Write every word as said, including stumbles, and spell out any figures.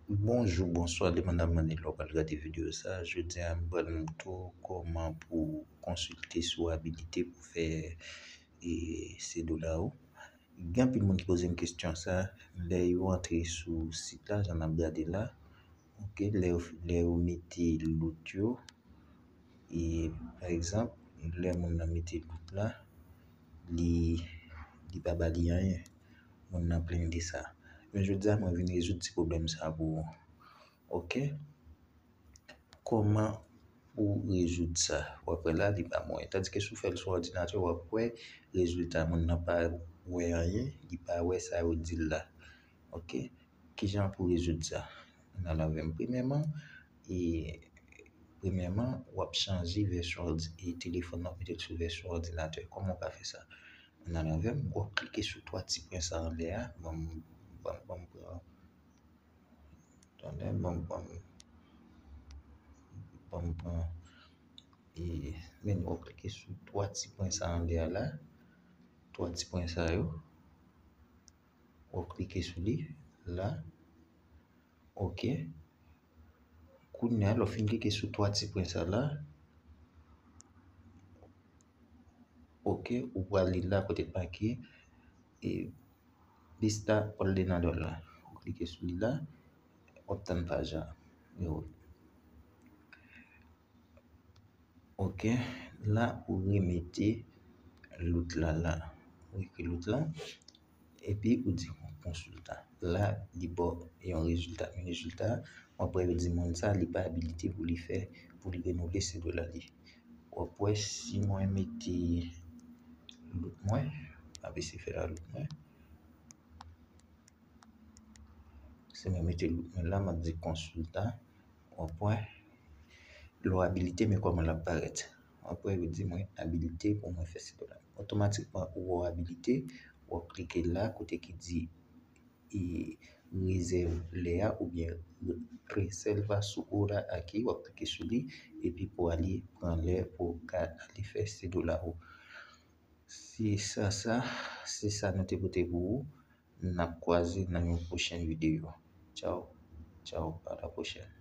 Bonjou, bonswa, depandaman de lè w pral gade videyo sa. Jodi a, m pral montre w kòman pou konsilte sou abilite pou fè, e, se dola ou. Gen anpil moun ki poze m kesyon sa, lè yo antre sou sit la, jan n ap gade la, oke, lè yo, lè yo mete loot yo, e, pa egzanp, lè moun nan mete loot la, li, li pa ba li anyen. Moun nan plenn de sa. Men jodi a, mwen vin rezoud ti pwoblèm sa pou ou. Oke? Kòman pou rezoud sa? W ap wè la, li ba mwen. Tandike si w fè l sou òdinatè, w ap wè rezilta moun nan pa wè anyen, li pa wè sa yo di l la. Oke? Kijan pou rezoud sa? Ann al avè m. Premyèman, e, premyèman, w ap chanje vèsyon òdi-, e, telefòn nan, w ap mete l sou vèsyon òdinatè. Kòman w ka fè sa? Ann al avè m, w ap klike sou twa ti pwen sa anlè a. Ban m, ban m, ban m pran, tande, ban m, ban m, ban m pran, e, men w ap klike sou twa ti pwen sa anlè a la. Twa ti pwen sa yo. W ap klike sou li, la. Oke. Kounye a, lè w fin klike sou twa ti pwen sa la, oke, ou pral li la kote k make, e, Vista Ordenador la. Ou klike sou li la, w ap tann paj la. Yo. Oke, la ou remete loot la la. Ou ekri loot la, epi ou di konsilta. La, li ba w yon rezilta. Men rezilta, w ap wè yo di moun sa, li pa abilite pou li fè, pou li renouvle se dola li. W ap wè si mwen mete loot mwen, m ap eseye fè la loot mwen. Si mwen mete loot mwen la, m ap di konsilta. W ap wè, lè w abilite, men kòman l ap parèt. W ap wè, yo di mwen abilite pou mwen fè se dola. Otomatikman, ou wè w abilite, w ap klike la, kote ki di, e, rezèv lè a, oubyen reserva su hora aquí, w ap klike sou li, epi pou ale pran lè pou w ka ale fè se dola ou. Se sa, sa, se sa nou te pote pou ou. N ap kwaze nan yon pwochèn videyo. Tchaw, tchaw, à la prochaine.